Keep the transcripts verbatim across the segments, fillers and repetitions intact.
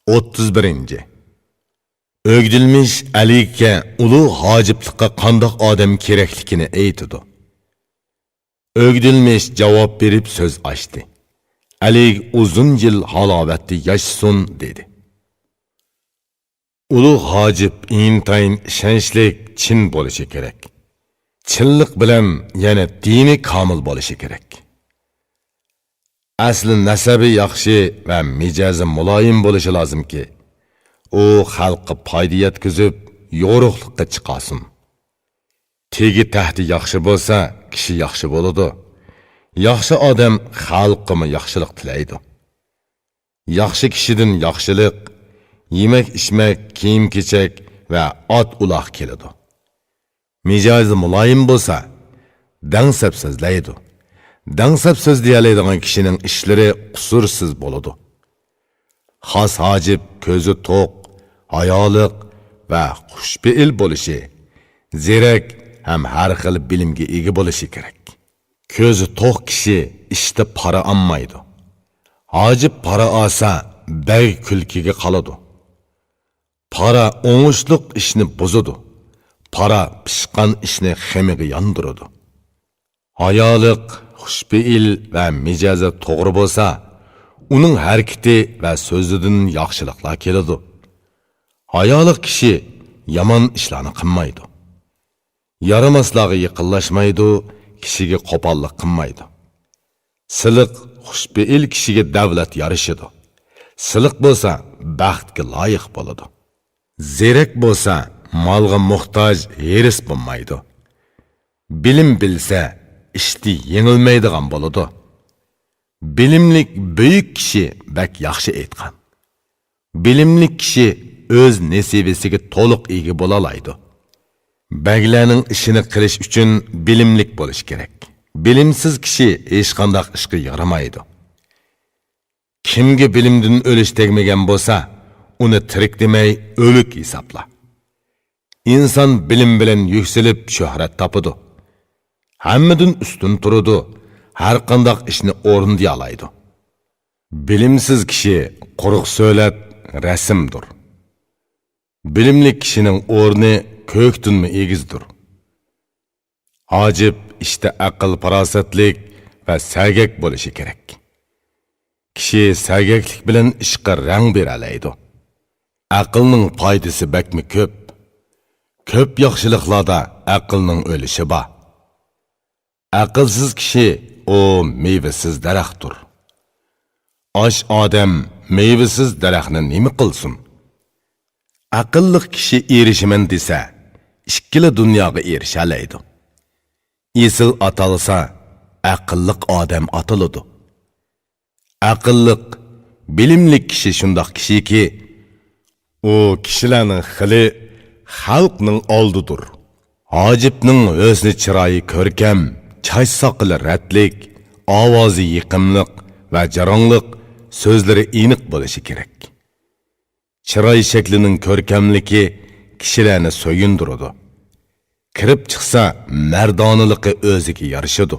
ئوتتۇز بىرىنچى. ئۆگدۈلمىش ئەلىگە ئۇلۇغ ھاجىپلىققا قانداق ئادەم كېرەكلىكىنى ئېيتىدۇ. ئۆگدۈلمىش جاۋاب بېرىپ سۆز ئاچتى. ئەلىگ ئۇزۇن يىل ھالاۋەتتە ياشىسۇن، دېدى. ئۇلۇغ ھاجىپ ئىنتايىن ئىشەنچلىك، چىن بولۇشى كېرەك. چىنلىق بىلەن يەنە دىنى كامىل بولۇشى كېرەك. ئەسلى نەسەبى ياخشى ۋە مىجەزى مۇلايىم بولۇشى لازىمكى، ئۇ خەلققە پايدا يەتكۈزۈپ، يورۇقلۇققا چىقارسۇن. تېگى تەھتى ياخشى بولسا، كىشى ياخشى بولىدۇ. ياخشى ئادەم خەلققىمۇ ياخشىلىق تىلەيدۇ. ياخشى كىشىدىن ياخشىلىق، يېمەك-ئىچمەك، كىيىم-كېچەك ۋە ئات-ئۇلاغ كېلىدۇ. مىجەزى مۇلايىم بولسا، دەڭسەپ سۆزلەيدۇ. دەڭسەپ سۆزلىيەلەيدىغان كىشىنىڭ ئىشلىرى قۇسۇرسىز بولىدۇ. خاس ھاجىپ كۆزى توق، ھايالىق ۋە خۇشپېئىل بولۇشى، زېرەك ھەم ھەر خىل بىلىمگە ئىگە بولۇشى كېرەك. كۆزى توق كىشى ئىشتا پارا ئالمايدۇ. ھاجىپ پارا ئالسا، بەگ كۈلكىگە قالىدۇ. پارا ئوڭۇشلۇق ئىشنى بۇزىدۇ. پارا پىشقان ئىشنى خېمىگە ياندۇرىدۇ. ھايالىق، خۇشپېئىل ۋە مىجەزى توغرا بولسا، ئۇنىڭ ھەرىكىتى ۋە سۆزىدىن ياخشىلىقلار كېلىدۇ. ھايالىق كىشى يامان ئىشلارنى قىلمايدۇ. يارىماسلارغا يېقىنلاشمايدۇ، كىشىگە قوپاللىق قىلمايدۇ. سىلىق، خۇشپېئىل كىشىگە دەۋلەت يارىشىدۇ. سىلىق بولسا، بەختكە لايىق بولىدۇ. زېرەك بولسا، مالغا موھتاج، ھېرىس بولمايدۇ. بىلىم بىلسە، ئىشتا يېڭىلمەيدىغان بولىدۇ. بىلىملىك بۈيۈك كىشى بەك ياخشى ئېيتقان. بىلىملىك كىشى ئۆز نېسىۋىسىگە تولۇق ئىگە بولالايدۇ. بەگلەرنىڭ ئىشىنى قىلىش ئۈچۈن بىلىملىك بولۇش كېرەك. بىلىمسىز كىشى ھېچقانداق ئىشقا يارىمايدۇ. كىمگە بىلىمدىن ئۈلۈش تەگمىگەن بولسا، ئۇنى تىرىك دېمەي، ئۆلۈك ھېسابلا. ئىنسان بىلىم بىلەن يۈكسىلىپ شۆھرەت تاپىدۇ. ھەممىدىن ئۈستۈن تۇرىدۇ، ھەرقانداق ئىشنى ئورۇندىيالايدۇ. بىلىمسىز كىشى قۇرۇق سۆلەت، رەسىمدۇر. بىلىملىك كىشىنىڭ ئورنى كۆكتىنمۇ ئېگىزدۇر. ھاجىپ ئىشتا ئەقىل-پاراسەتلىك ۋە سەگەك بولۇشى كېرەك. كىشى سەگەكلىك بىلەن ئىشقا رەڭ بېرەلەيدۇ. ئەقىلنىڭ پايدىسى بەكمۇ كۆپ. كۆپ ياخشىلىقلاردا ئەقىلنىڭ ئۈلۈشى بار. ئەقىلسىز كىشى ئۇ مېۋىسىز دەرەختۇر. ئاچ ئادەم مېۋىسىز دەرەخنى نېمە قىلسۇن؟ ئەقىللىق كىشى ئېرىشىمەن دېسە، ئىككىلا دۇنياغا ئېرىشەلەيدۇ. ئېسىل ئاتالسا، ئەقىللىق ئادەم ئاتىلىدۇ. ئەقىللىق، بىلىملىك كىشى شۇنداق كىشىكى، ئۇ كىشىلەرنىڭ خىلى خەلقنىڭ ئالدىدۇر. ھاجىپنىڭ ھۆسنى چىرايى كۆركەم، چاچ ساقىلى رەتلىك، ئاۋازى يېقىملىق ۋە جاراڭلىق، سۆزلىرى ئېنىق بولۇشى كېرەك. چىراي شەكلىنىڭ كۆركەملىكى كىشىلەرنى سۆيۈندۈرىدۇ. كىرىپ چىقسا، مەردانىلىقى ئۆزىگە يارىشىدۇ.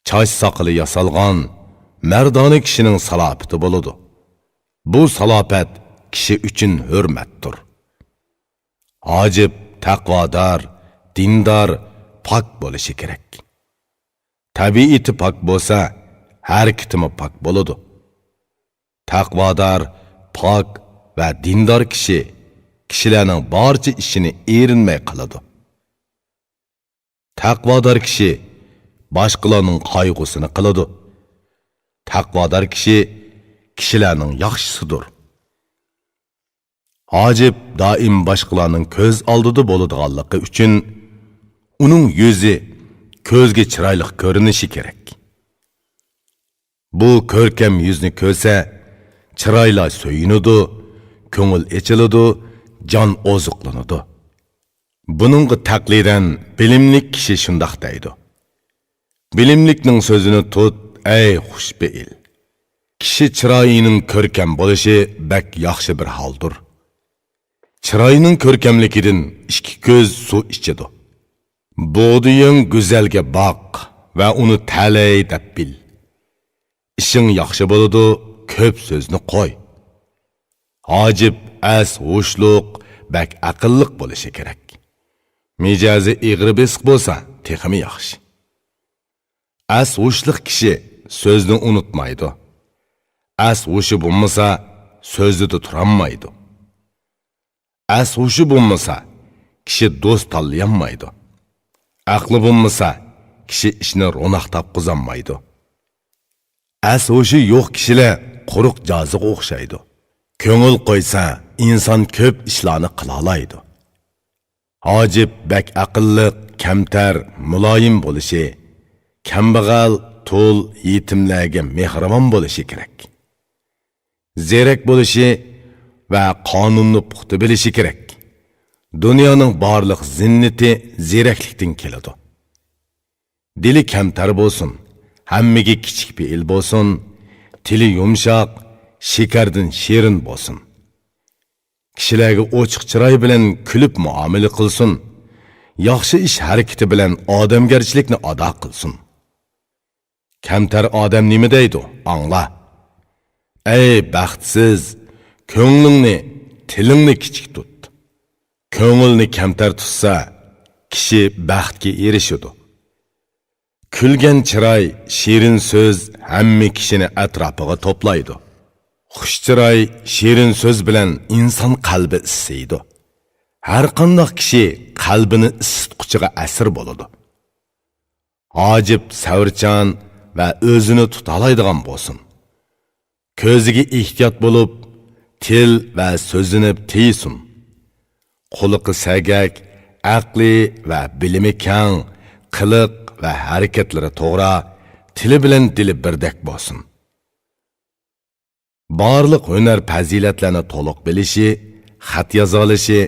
چاچ ساقىلى ياسالغان، مەردانە كىشىنىڭ سالاپىتى بولىدۇ. بۇ سالاپەت كىشى ئۈچۈن ھۆرمەتتۇر. ھاجىپ تەقۋادار، دىندار، پاك بولۇشى كېرەك. تەبىئىتى پاك بولسا، ھەرىكىتىمۇ پاك بولىدۇ. تەقۋادار، پاك ۋە دىندار كىشى كىشىلەرنىڭ بارچە ئىشىنى ئېرىنمەي قىلىدۇ. تەقۋادار كىشى باشقىلارنىڭ قايغۇسىنى قىلىدۇ. تەقۋادار كىشى كىشىلەرنىڭ ياخشىسىدۇر. ھاجىپ دائىم باشقىلارنىڭ كۆز ئالدىدا بولىدىغانلىقى ئۈچۈن، ئۇنىڭ يۈزى كۆزگە چىرايلىق كۆرۈنۈشى كېرەك. بۇ كۆركەم يۈزنى كۆرسە، چىرايلار سۆيۈنىدۇ، كۆڭۈل ئېچىلىدۇ، جان ئوزۇقلىنىدۇ. بۇنىڭغا تەقلىدەن بىلىملىك كىشى شۇنداق دەيدۇ: بىلىملىكنىڭ سۆزىنى تۇت، ئەي خۇشپېئىل! كىشى چىرايىنىڭ كۆركەم بولۇشى بەك ياخشى بىر ھالدۇر. چىراينىڭ كۆركەملىكىدىن ئىككى كۆز سۇ ئىچىدۇ. بۇغدىيىڭ گۈزەلگە باق ۋە ئۇنى تەلەي دەپ بىل. ئىشىڭ ياخشى بولىدۇ، كۆپ سۆزنى قوي. ھاجىپ ئەس ھوشلۇق، بەك ئەقىللىق بولۇشى كېرەك. مىجەزى ئېغىر بېسىق بولسا تېخىمۇ ياخشى. ئەس ھوشلۇق كىشى سۆزنى ئۇنتۇمايدۇ. ئەس ھوشى بولمىسا، سۆزىدە تۇرالمايدۇ. ئەس ھوشى بولمىسا، كىشى دوست تاللىيالمايدۇ. ئەقلى بولمىسا، كىشى ئىشنى روناق تاپقۇزالمايدۇ. ئەس ھوشى يوق كىشىلەر قۇرۇق جازىغا ئوخشايدۇ. كۆڭۈل قويسا، ئىنسان كۆپ ئىشلارنى قىلالايدۇ. ھاجىپ بەك ئەقىللىق، كەمتەر، مۇلايىم بولۇشى، كەمبەغەل، تۇل، يېتىملەرگە مېھرىبان بولۇشى كېرەك. زېرەك بولۇشى ۋە قانۇننى پۇختا بىلىشى كېرەك. دۇنيانىڭ بارلىق زىننىتى زېرەكلىكتىن كېلىدۇ. دىلى كەمتەر بولسۇن، ھەممىگە كىچىك پېئىل بولسۇن، تىلى يۇمشاق، شېكەردىن شېرىن بولسۇن. كىشىلەرگە ئوچۇق چىراي بىلەن كۈلۈپ مۇئامىلە قىلسۇن. ياخشى ئىش ھەرىكىتى بىلەن ئادەمگەرچىلىكنى ئادا قىلسۇن. كەمتەر ئادەم نېمە دەيدۇ؟ ئاڭلا. ئەي بەختسىز، كۆڭلۈڭنى، تىلىڭنى كىچىك تۇت. كۆڭۈلنى كەمتەر تۇتسا، كىشى بەختكە ئېرىشىدۇ. كۈلگەن چىراي، شېرىن سۆز ھەممە كىشىنى ئەتراپىغا توپلايدۇ. خۇش چىراي، شېرىن سۆز بىلەن ئىنسان قەلبى ئىسسىيدۇ. ھەرقانداق كىشى قەلبىنى ئىسسىتقۇچىغا ئەسىر بولىدۇ. ھاجىپ سەۋرچان ۋە ئۆزىنى تۇتالايدىغان بولسۇن. كۆزىگە ئېھتىيات بولۇپ، تىل ۋە سۆزلىنىپ تىيسۇن. قۇلىقى سەگەك، ئەقلى ۋە بىلىمى كەڭ، قىلىق ۋە ھەرىكەتلىرى توغرا، تىلى بىلەن دىلى بىردەك بولسۇن. بارلىق ھۈنەر پەزىلەتلەرنى تولۇق بىلىشى، خەت يازالىشى،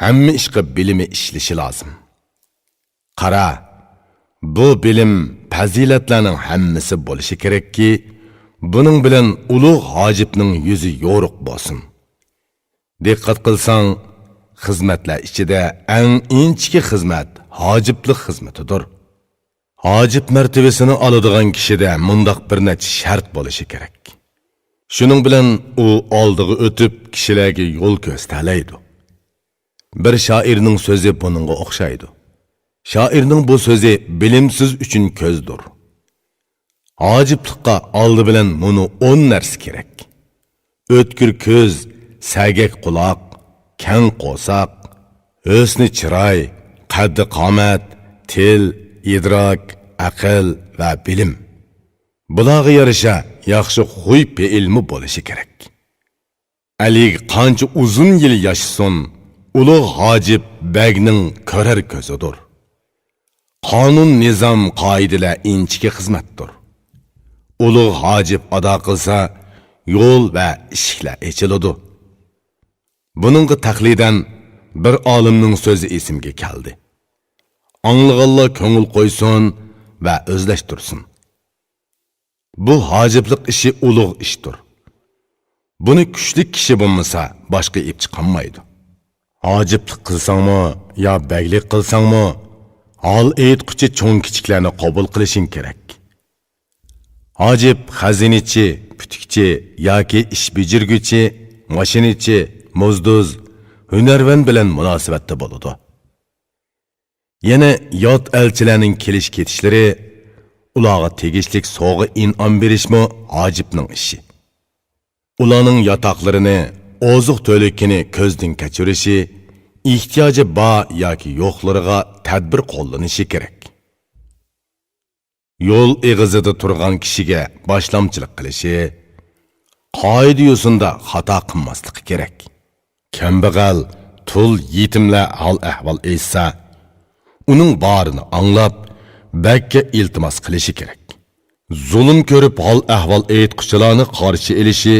ھەممە ئىشقا بىلىمى ئىشلىشى لازىم. قارا، بۇ بىلىم پەزىلەتلەرنىڭ ھەممىسى بولۇشى كېرەككى، بۇنىڭ بىلەن ئۇلۇغ ھاجىپنىڭ يۈزى يورۇق بولسۇن. دىققەت قىلساڭ، خىزمەتلەر ئىچىدە ئەڭ ئىنچىكە خىزمەت ھاجىپلىق خىزمىتىدۇر. ھاجىپ مەرتىۋىسىنى ئالىدىغان كىشىدە مۇنداق بىر نەچچە شەرت بولۇشى كېرەك. شۇنىڭ بىلەن ئۇ ئالدىغا ئۆتۈپ، كىشىلەرگە يول كۆرسىتەلەيدۇ. بىر شائىرنىڭ سۆزى بۇنىڭغا ئوخشايدۇ. شائىرنىڭ بۇ سۆزى بىلىمسىز ئۈچۈن كۆزدۇر. ھاجىپلىققا ئالدى بىلەن مۇنۇ ئون نەرسە كېرەك. ئۆتكۈر كۆز، سەگەك قۇلاق، كەڭ قورساق، ھۆسنى چىراي، قەددى قامەت، تىل، ئىدراك، ئەقىل ۋە بىلىم. بۇلارغا يارىشا ياخشى خۇي پېئىلمۇ بولۇشى كېرەك. ئەلى قانچە ئۇزۇن يىل ياشىسۇن، ئۇلۇغ ھاجىپ بەگنىڭ كۆرەر كۆزىدۇر. قانۇن، نىزام، قائىدىلەر ئىنچىكە خىزمەتتۇر. ئۇلۇغ ھاجىپ ئادا قىلسا، يول ۋە ئىشىكلەر ئېچىلىدۇ. بۇنىڭغا تەقلىدەن بىر ئالىمنىڭ سۆزى ئېسىمگە كەلدى. ئاڭلىغانلار كۆڭۈل قويسۇن ۋە ئۆزلەشتۈرسۇن. بۇ ھاجىپلىق ئىشى ئۇلۇغ ئىشتۇر. بۇنى كۈچلۈك كىشى بولمىسا، باشقا ئېلىپ چىقالمايدۇ. ھاجىپلىق قىلساڭمۇ يا بەگلىك قىلساڭمۇ، ھال ئېيتقۇچى چوڭ-كىچىكلەرنى قوبۇل قىلىشىڭ كېرەك. ھاجىپ خەزىنىچى، پۈتۈكچى ياكى ئىش بېجىرگۈچى، ماشىنىچى، موزدۇز، ھۈنەرۋەن بىلەن مۇناسىۋەتتە بولىدۇ. يەنە يات ئەلچىلەرنىڭ كېلىش-كېتىشلىرى، ئۇلارغا تېگىشلىك سوۋغا-ئىنئام بېرىشمۇ ھاجىپنىڭ ئىشى. ئۇلارنىڭ ياتاقلىرىنى، ئوزۇق-تۈلۈكىنى كۆزدىن كەچۈرۈشى، ئېھتىياجى بار ياكى يوقلىرىغا تەدبىر قوللىنىشى كېرەك. يول ئېغىزىدا تۇرغان كىشىگە باشلامچىلىق قىلىشى، قائىدە-يوسۇندا خاتا قىلماسلىقى كېرەك. كەمبەغەل، تۇل، يېتىملەر ھال-ئەھۋال ئېيتسا، ئۇنىڭ بارىنى ئاڭلاپ، بەگكە ئىلتىماس قىلىشى كېرەك. زۇلۇم كۆرۈپ ھال-ئەھۋال ئېيتقۇچىلارنى قارشى ئېلىشى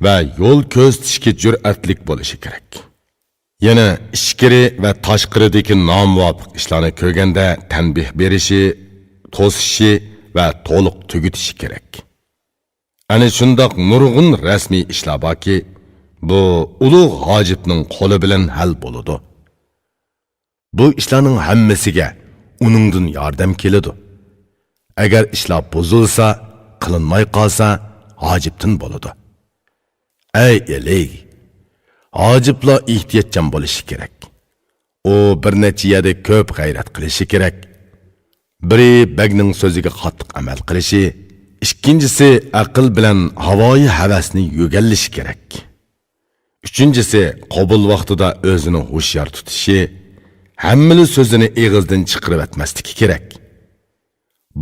ۋە يول كۆرسىتىشكە جۈرئەتلىك بولۇشى كېرەك. يەنە ئىچكىرى ۋە تاشقىرىدىكى نامۇۋاپىق ئىشلارنى كۆرگەندە تەنبىھ بېرىشى، توسۇشى ۋە تولۇق تۈگىتىشى كېرەك. ئەنە شۇنداق نۇرغۇن رەسمىي ئىشلار باركى، بۇ ئۇلۇغ ھاجىپنىڭ قولى بىلەن ھەل بولىدۇ. بۇ ئىشلارنىڭ ھەممىسىگە ئۇنىڭدىن ياردەم كېلىدۇ. ئەگەر ئىشلار بۇزۇلسا، قىلىنماي قالسا، ھاجىپتىن بولىدۇ. ئەي ئىلى، ھاجىپلا ئېھتىياتچان بولۇشى كېرەك. ئۇ بىر نەچچە يەردە كۆپ غەيرەت قىلىشى كېرەك. بىرى، بەگنىڭ سۆزىگە قاتتىق ئەمەل قىلىشى، ئىككىنچىسى، ئەقىل بىلەن ھاۋايى ھەۋەسنى يۆگەنلىشى كېرەك. ئۈچىنچىسى، قوبۇل ۋاقتىدا ئۆزىنى ھوشيار تۇتۇشى، ھەممىلا سۆزىنى ئېغىزدىن چىقىرىۋەتمەسلىكى كېرەك.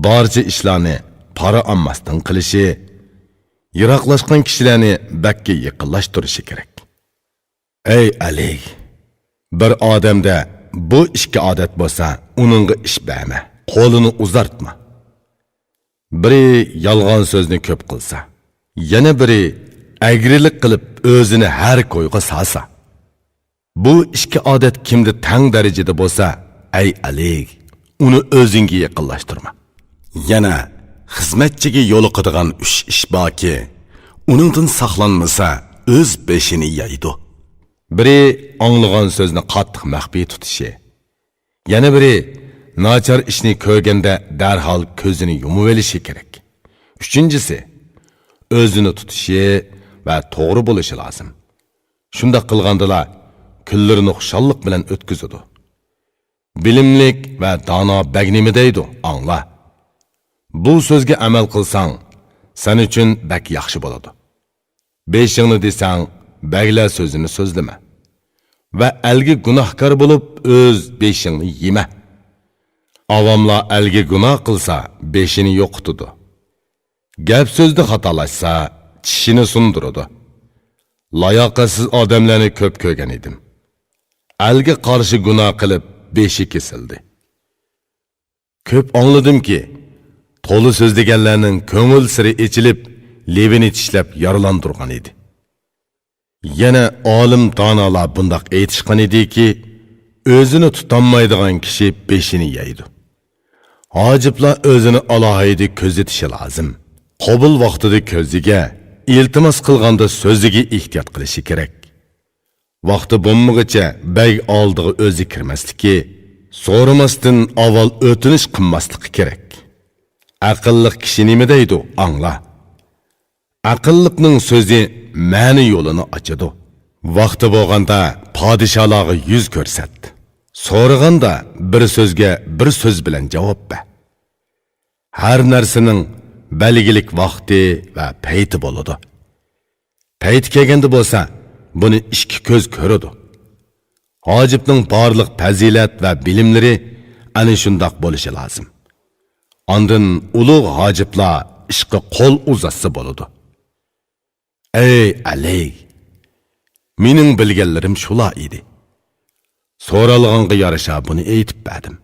بارچە ئىشلارنى پارا ئالماستىن قىلىشى، يىراقلاشقان كىشىلەرنى بەككە يېقىنلاشتۇرۇشى كېرەك. ئەي ئەلى، بىر ئادەمدە بۇ ئىككى ئادەت بولسا، ئۇنىڭغا ئىش بەرمە، قولىنى ئۇزارتما. بىرى يالغان سۆزنى كۆپ قىلسا، يەنە بىرى ئەگرىلىك قىلىپ ئۆزىنى ھەر كويغا سالسا. بۇ ئىككى ئادەت كىمدە تەڭ دەرىجىدە بولسا، ئەي ئەلى، ئۇنى ئۆزۈڭگە يېقىنلاشتۇرما. يەنە خىزمەتچىگە يولۇقىدىغان ئۈچ ئىش باركى، ئۇنىڭدىن ساقلانمىسا، ئۆز بېشىنى يەيدۇ. بىرى ئاڭلىغان سۆزنى قاتتىق مەخپىي تۇتۇشى. يەنە بىرى ناچار ئىشنى كۆرگەندە دەرھال كۆزىنى يۇمۇۋېلىشى كېرەك. ئۈچىنچىسى، ئۆزىنى تۇتۇشى ۋە توغرا بولۇشى لازىم. شۇنداق قىلغاندىلا، كۈنلىرىنى خۇشاللىق بىلەن ئۆتكۈزىدۇ. بىلىملىك ۋە دانا بەگ نېمە دەيدۇ، ئاڭلا. بۇ سۆزگە ئەمەل قىلساڭ، سەن ئۈچۈن بەك ياخشى بولىدۇ. بېشىڭنى دېسەڭ، بەگلەر سۆزىنى سۆزلىمە. ۋە ئەلگە گۇناھكار بولۇپ، ئۆز بېشىڭنى يېمە. ئاۋاملار ئەلگە گۇناھ قىلسا، بېشىنى يوقىتىدۇ. گەپ سۆزدە خاتالاشسا، چىشىنى سۇندۇرىدۇ. لاياقەتسىز ئادەملەرنى كۆپ كۆرگەن ئىدىم. ئەلگە قارشى گۇناھ قىلىپ، بېشى كېسىلدى. كۆپ ئاڭلىدىمكى، تولا سۆزلىگەنلەرنىڭ كۆڭۈل سىرى ئېچىلىپ، لېۋىنى چىشلەپ يارىلاندۇرغان ئىدى. يەنە ئالىم دانالار بۇنداق ئېيتىشقان ئىدىكى، ئۆزىنى تۇتالمايدىغان كىشى بېشىنى يەيدۇ. ھاجىپلار ئۆزىنى ئالاھىدە كۆزىتىشى لازىم. قوبۇل ۋاقتىدا كۆزىگە، ئىلتىماس قىلغاندا سۆزىگە ئېھتىيات قىلىشى كېرەك. ۋاقتى بولمىغۇچە بەگ ئالدىغا ئۆزى كىرمەسلىكى، سورىماستىن ئاۋۋال ئۆتۈنۈش قىلماسلىقى كېرەك. ئەقىللىق كىشى نېمە دەيدۇ، ئاڭلا. ئەقىللىقنىڭ سۆزى مەنە يولىنى ئاچىدۇ. ۋاقتى بولغاندا پادىشاھلارغا يۈز كۆرسەت. سورىغاندا بىر سۆزگە بىر سۆز بىلەن جاۋاب بەر. ھەر نەرسىنىڭ بەلگىلىك ۋاقتى ۋە پەيتى بولىدۇ. پەيتى كەلگەندە بولسا، بۇنى ئىككى كۆز كۆرىدۇ. ھاجىپنىڭ بارلىق پەزىلەت ۋە بىلىملىرى ئەنە شۇنداق بولۇشى لازىم. ئاندىن ئۇلۇغ ھاجىپلار ئىشقا قول ئۇزاتسا بولىدۇ. ئەي ئەلى! مېنىڭ بىلگەنلىرىم شۇلار ئىدى. سورالغانغا يارىشا بۇنى ئېيتىپ بەردىم.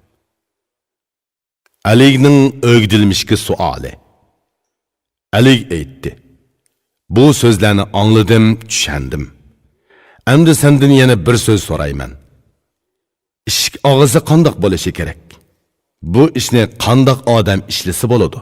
ئەلىگنىڭ ئۆگدىلمىشكە سوئالى. ئەلىگ ئېيتتى: بۇ سۆزلەرنى ئاڭلىدىم، چۈشەندىم. ئەمدى سەندىن يەنە بىر سۆز سورايمەن. ئىشىك ئاغزى قانداق بولۇشى كېرەك؟ بۇ ئىشنى قانداق ئادەم ئىشلىسە بولىدۇ؟